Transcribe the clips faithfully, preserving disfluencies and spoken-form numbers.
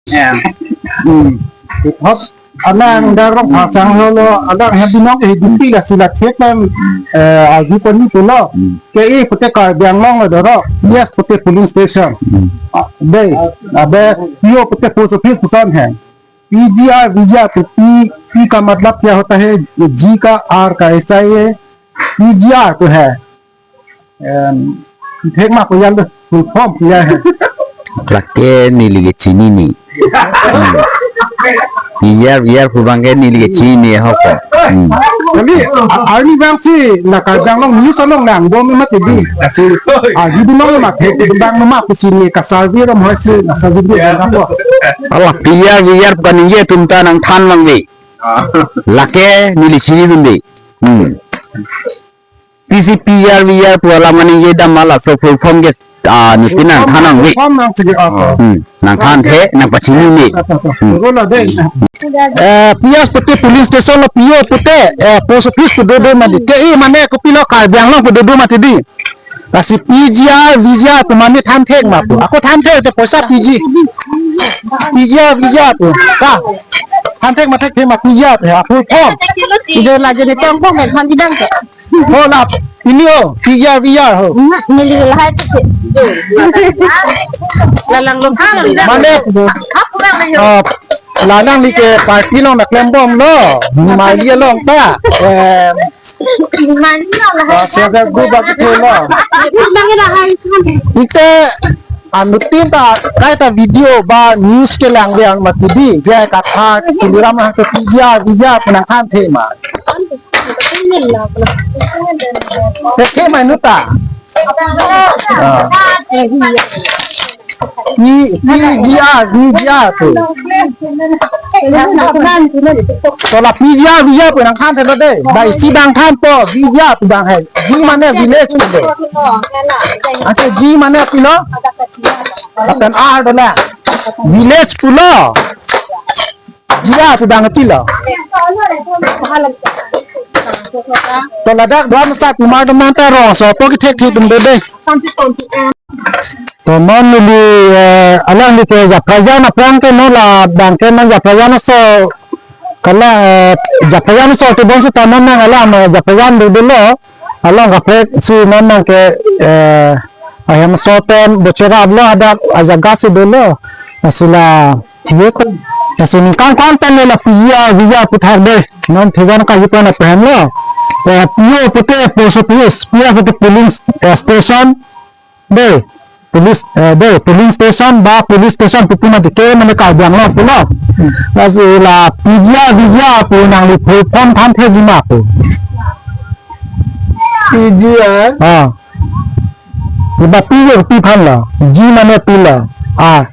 Hmm. Hot, anang dak Rongphar sang lo, anang hem binong ke hidupi la sila thek pen, eh, arju pon ni pulo. Hmm. Ke-e pute Karbi Anglong lo doro. Yes, pute polling station. Hmm. Ah, dei, abe, P O pute post office puson hai. P G R, V G R, तो P, P का मतलब क्या होता है? G का, R का, ऐसा ही है। P G R तो है। Em, thek ma ko yan do, full form ko ya hai. Lake neli ke chinine. Hmm. P G R, V G R pu abang ke neli ke chinine ho ko. Hmm. Kali, a-, arni abang si, la Karbi Anglong news along lang, bom ma tidi. Asi, a, di binong ma, thek, di bang ma, pusi ni ka survey ram ho si, na survey di bang ko. Ala, P G R, V G R pu kaningje atum ta nangthan abang ve. Lake neli chinidunde. Hmm. P C P R V R pu alam kaningje dam ma laso full form ke, ah, nelitin nangthan nang vi. Form nang sige apa? Hmm. Nangthanthe, nangpachinine. Apa, apa? Hmm. Betul lah, deh. Eh, P S pute polling station lo, P O pute, eh, post office pu dodo ma tidi. Ke-e mane kopilo Karbi Anglong pu dodo ma tidi. Lasi P G R, V G R pu mane than thek ma pu. Ako than thek te poisa P G. P G R, V G R pu. Ka. Than thek ma thekthe ma P G R pu. Ha, full form. Ide lagi ni kong kong kan than bidang ke. Ho la, pini ho, P G R V G R ho. Neli lahai tu. Lalang lo. Mane? Apa kurang lagi? Ah, lalang ni ke party along nangklembomlo. Mali along ta. Eh, ah, self help group abang ke lo. Ite anuttin ta kaita video ba news kelang vang ma tidi. Jai kathar Tuliram Ronghang ke P G R V G R pu nangthanthe ma. Thekthe ma inut ta. Ah. P, P G R, V G R pu. To la P G R, V G R pu nangthanthelo dei. Ba isi abang thanpo, V G R pu abang hai. V mane village pu dei. Ante G mane pilo? Lapen R do la. Village pulo. G R pu abang pilo. To ladak do-an sat kumar do manta rongso apo kethekthedun dei. To non neli, eh, alangli ke Japrajan aphrang ke non labang ke non Japrajan aso kala, eh, Japrajan aso ke bangso ta non nang alam, eh, Japrajan do dolo. Along kaprek si non nang ke, eh, ahem so pen bocherap lo, adak ajaga si dolo. Asila, ye ko. Asu ningkan ko-an pen la P G R V G R puthak dei. Non thegan kaji pen aphan lo. Eh, P O pute post office, P O pute polling, eh, station. Dei, police, eh, dei, polling station ba police station pu pu ma tidi ke mane Karbi Anglong pulo. Lasi la P G R V G R pu nangli full form thanthekji ma pu. P G R. Ah. Iba P O pu aphan lo. G mane pilo. Ah.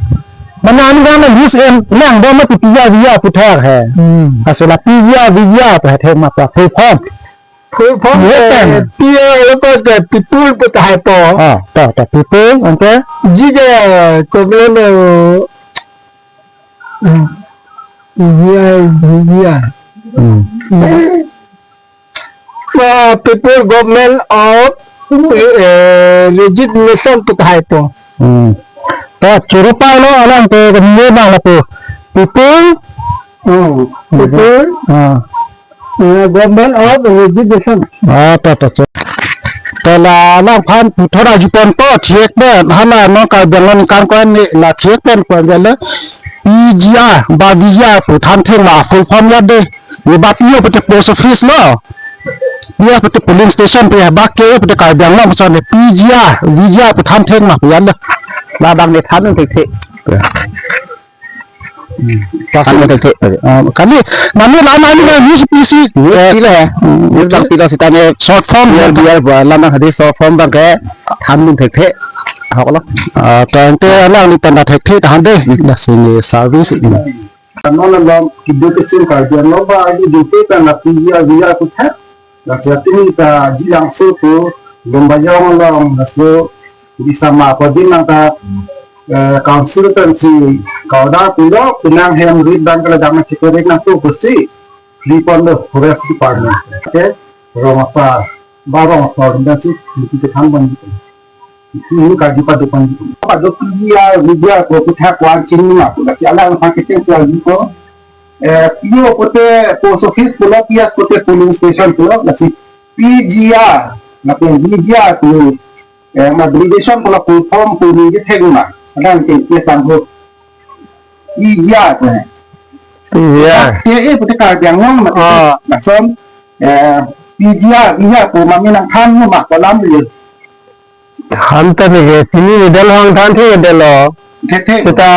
Mane ani kan use em lang do ma P G R V G R puthak hai. Hmm. Asila P G R V G R pu hai thek ma pu full form. Full form, ye pen. Eh, P O lo ko ke people pu tahai po. Ah, ta, ta people, anke? G ke government, eh, hmm, India, India. Hmm. Hmm. Ah, People Government of, eh, Resignation pu tahai po. Hmm. Ta choro pa lo alang ke kami bang lapu. People. Hmm. People. Ah. Eh, Government of Resignation. Ah, ta, ta, ta. Ta la alangphan puthot arjuponpo, thek pen, hala non Karbi Anglong kan ko-an ne la thek pen ko-an jalo. P G R, ba V G R pu thanthek ma full form ya dei. Ye ba P O pute post office lo. P O pute polling station pu ya ba K pute Karbi Anglong son dei P G R, V G R pu thanthek ma pu ya lo. Labang ne than thekthe. Ya. Hmm. Than thekthe. Ah, kali, mane la mane la news P C. News eh, pilo ya. Hmm. News lang pilo sitame short form ya, ya. Biar ba lama hadi short form abang ke than thekthe. Ahok lo. Ah, ta ante alangli pen ta thekthe than dei. Lasi ne service. Hmm. Kanon along kedo kesim Karbi Anglong ba agi jute kan la P G R V G R puthak. Laso atum ta Jilangso pu Lumbajong along laso Disama apo din nang ta, eh, council pensi kauda pilo penang hem rit dan kala dang chekore nang tu pusi Lipon do Forest Department. Okay, rong asar, ba rong asar dan si niti kethan ban. Ini karju pado pon. Pado P G R, V G R ko puthak ko-an chinima pu, lasi alang aphan kecheng si arjupo. Eh, P O pute post office pulo, P S pute polling station pulo, lasi P G R, lapen V G R pu, eh, abbreviation pulo, full form pu ningje thek ma. Alang ke, ke tangho. P G R pu. P G R. Ke e pute Karbi Anglong ma. Ah. Lason, eh, P G R, V G R pu mami nangthan ma, kolam ye. Than ta ningje, chinine det, hang than thekdetlo. Thek thek. Seta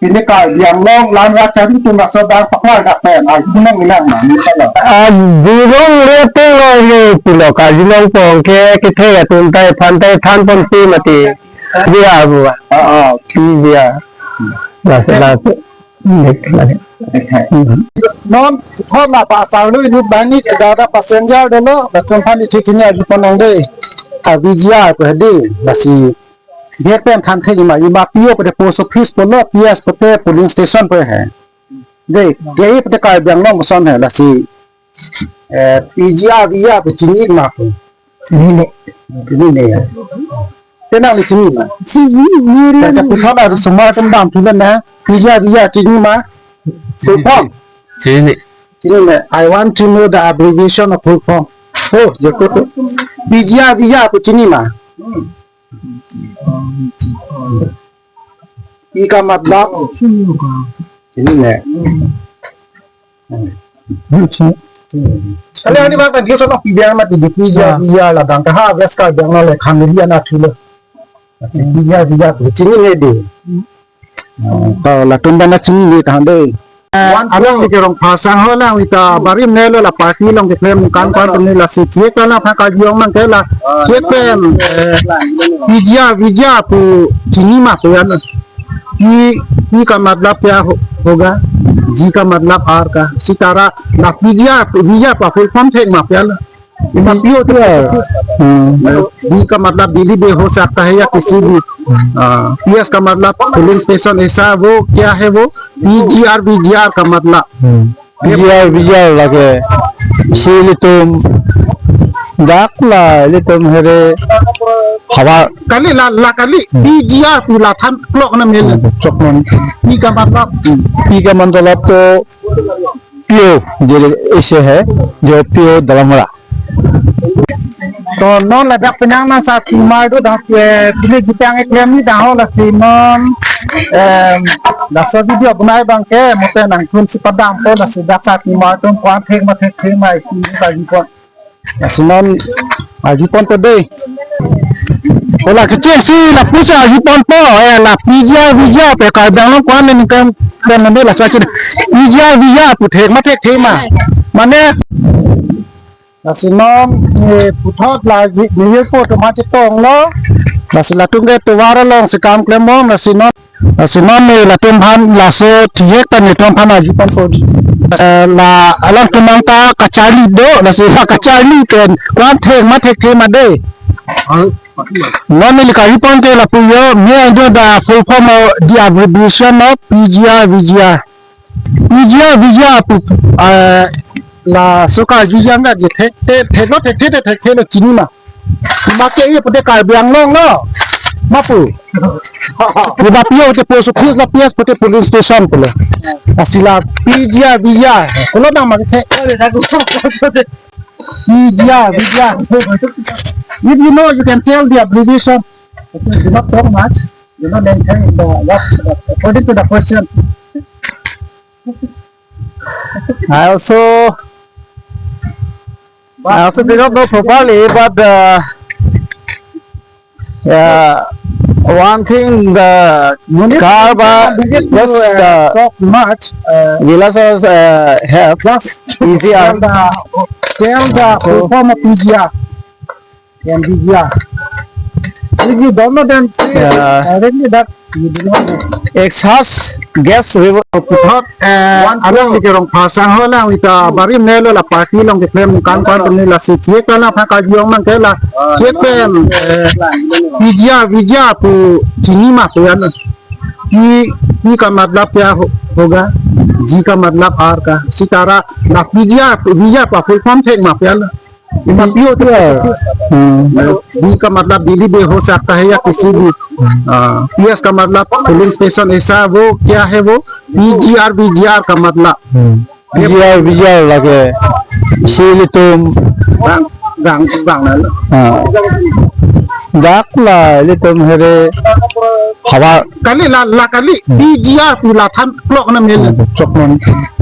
pini Karbi Anglong alam rat chari atum laso abang paklar dak pen, ah, gunang gunang ma, ni kalo. Ah, gunang le telo ye pulo, Karbi Anglong pon ke, kethek atum ta aphan ta than ponpe mati. Dia bu. Ah, ah. Dia. Nah, sela. Thek thek. Non, thom apa asal lu ini banyak, tidak ada passenger dolo, latum aphan ithi thini arju pon nang dei. A V G R pu he dei, lasi. Dia pen than thek ma, ima P O pute post office pulo, P S pute polling station pu he. Dei, dei pute Karbi Anglong ason he, lasi. Eh, P G R, V G R pu chini ma pu. Chinine. Chinine ya. Te nangli chini ma. Chinine. Tangte puthot arsomar atum damthu lo na. P G R, V G R chini ma. Full form. Chinine. Chinine. I want to know the abbreviation of full form. Oh, je ko to. P G R, V G R pu chini ma. P ka matlab. Chinine. Kali ani bang kan dia sono P B R mati di P G R, ah, P B R la bang ka ha West Karbi Anglong le khang dia na thulo. P B R, P B R chinine dei. Ah, to latum abang ta chinine tha dei. One, alang two. Di kerong pasang ho lang ita bari melo la party along keklem kan kan ni lasi thiek kan la pha ka jong mang ke la thiek pen, eh, P G R, V G R pu chini ma pu ya na. P, P ka matlab kya ho-, hoga? G ka matlab R ka. Sitara la P G R, V G R pa full form thek ma pu ya na. Ima P O to, hmm, D ka matlab Delhi bhi ho sakta hai ya kisi bhi. Ah, P S ka matlab polling station, aisa wo kya hai wo? P G R, V G R ka matlab. Hmm. P G R, V G R lake. Si ilitum dak la ilitum here hawa. Kali la, la kali. Hmm. P G R pu la than klok na mel. Hmm, klok na. P ka matlab. P ka matlab to P O, je aise hai, jo P O Dalamara. To non ladak penang na sa timar do dak, eh, pini jutang eklem ni dak ho lasi non, em, laso video bunai abang ke, mote nangtun si padampo lasi dak sa timar atum ko-an thek ma thekthe ma isi ni lagi pon. Lasi non arju ponpo dei. Ola kecheng si lapusi arju ponpo, eh, la P G R, V G R pu Karbi Anglong ko-an ningkan, kan nande laso achi P G R, V G R pu thek ma thekthe ma. Mane, lasi non, eh, puthot la, ni, ni po to ma chetonglo. Lasi latum ke tovar along si kam klembom, lasi non. Lasi non ne latum aphan laso thiek ta netum aphan arju ponpo. Eh, la alangtum abang ta kacharli do, lasi la kacharli pen ko-an thek ma thekthe ma dei. Non neli karju pon ke lapu yo, may I know the full form of the abbreviation of P G R, V G R? P G R, V G R pu, eh, laso karju jang dak je thek, thek, theklo thekthe, thekthelo chini ma. Ima K A pute Karbi Anglong lo. Ma pu. Ima P O pute post office lo, P S pute polling station pulo. Lasi la P G R, V G R. Kolo nang ma ke. P G R, V G R. If you know, you can tell the abbreviation. But you do not talk much. You know, then tell the what, according to the question. I also, I also do not know properly, but, uh, yeah, one thing, the Munich Karbi, visit to, yes, uh, talk much, uh, villagers, uh, have just easy tell the, tell the so full form of P G R. And V G R. If you don't know, then say, yeah, directly that you do not know. Exhaust gas river puthot, eh, one alang crore. Di kerong pasang ho lang ita bari melo la party along keklem kan kan ni lasi thiek kan la pha ka jong mang ke la thiek pen, eh, P G R, V G R pu chini ma pu ya na. P, P ka matlab kya ho-, hoga? G ka matlab R ka. Sitara la P G R, V G R pa full form thek ma pu ya na. ये पीओ तो पीआर। हम्म। डी का मतलब दिल्ली भी हो सकता है या किसी भी। हाँ, पीएस का मतलब पोलिंग स्टेशन, ऐसा वो क्या है वो? पीजीआर, वीजीआर का मतलब। हम्म। PGR, VGR lake. Si ilitum. Bang, bang, bang, bang. Ha. Dak la ilitum here havar. Kali la, la kali. Hmm. PGR pu la than klok na mel. Hmm, klok na.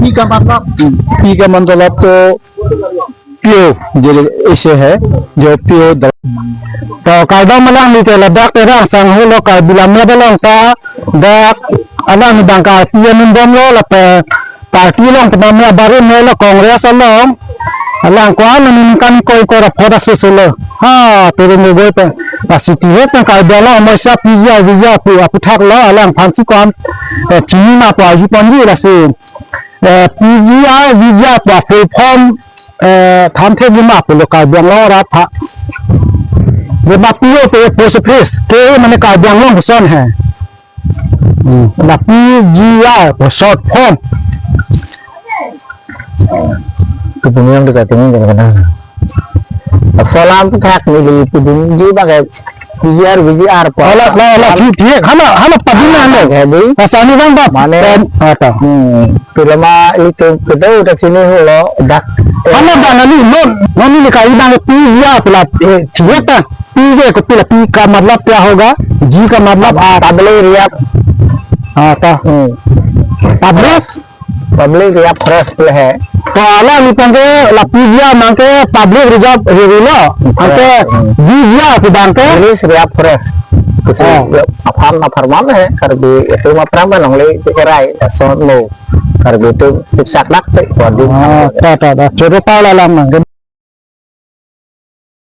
P का मतलब? Hmm. P का मतलब तो पीओ, जो ऐसे है, जो PO the-, तो Karbi Anglong along ni ke ladak terang sang holo Karbi Lammet along ta dak along ni bang ka P M in bomlo lapen party along penamya baru melo Congress along alang ko-an ni kan koi kora phoda susulo. Ha, turun mo goi pe. Pasi ti he pen Karbi Anglong moisa P G R, V G R pu aputhak lo alang phansi ko-an, eh, chini ma pu aju ponji lasi. Eh, P G R, V G R pu full form, eh, than the jima pulo Karbi Anglong arat ha. Jima pilo pe post office ke mane Karbi Anglong koson hai. Hmm, la P G R short form. Kedun yang dekat ini kadang-kadang. Salam thak neli kedun ji bang ke P G R, V G R pu. Hala, la, la, thik, thik. Hala, hala padina lo. Jadi, pasani bang bab. Mane, pen, ata. Hmm, pilo ma ilitum kedo dak sini holo dak. Hala bang ani non, non ini kali bang P G R pu la, eh, thik ta. P G R ko pila P ka matlab kya hoga? G ka matlab? Public Reap. Ata. Hmm. Public? Public Reap Forest le hai. To alangli abang ke la P G R abang ke Public Reserve Area lo. Anke, hmm, V G R pu abang ke? Village Reap Forest. Kusi, oh, aphan na pharman hai, Karbi atum aphrang ma longle kerai, so no. Karbi atum chipsak dak te, kodim. Ah, ta, ta, ta. Choro pa la lang abang ke.